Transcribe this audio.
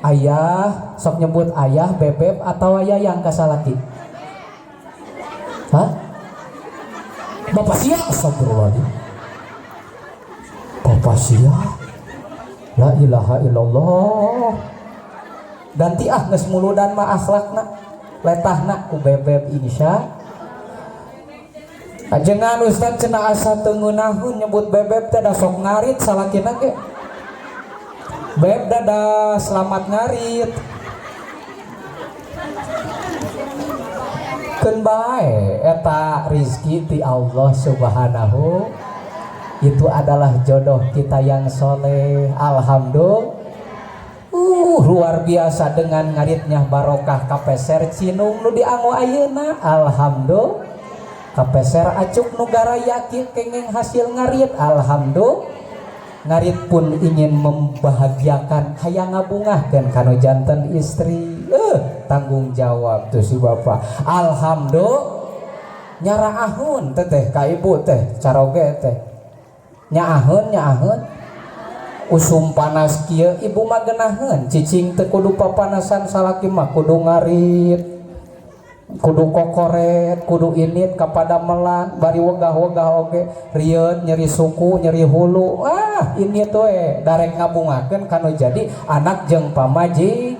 Ayah sok nyebut ayah, bebeb atau ayah yang kasalaki? Hah? Bapak sia, astagfirullahaladzim. Bapak sia. La ilaha illallah. Ganti ah, geus muludan mah akhlakna. Letahna ku bebeb insya. Ajengan Ustaz cenah asa teu ngeunaheun nyebut bebeb teh, da sok ngarit salakina ge. Beb, dadah, selamat ngarit. Keun bae, eta rizki ti Allah Subhanahu, itu adalah jodoh kita yang soleh. Alhamdulillah, luar biasa dengan ngaritnya barokah, kapeser cinung nu dianggo ayeuna. Alhamdulillah, kapeser acuk nu garaya kengeng hasil ngarit. Alhamdulillah, ngarit pun ingin membahagiakan, hayang ngabungahkeun kanu janten istri. Tanggung jawab tuh si bapak. Alhamdulillah, nyaraahun teteh ka ibu teh, caroge teh nyaahun nyaahun. Usum panas kieu ibu mah geunaheun cicing, teu kudu papanasan. Salaki mah kudu ngarit, kudu kokoret, kudu init kepada melan, bari wegah-wegah oge, rieut, nyeri suku, nyeri hulu. Ah, ini tuh darek ngabungakeun kanu jadi anak jeung pamaji.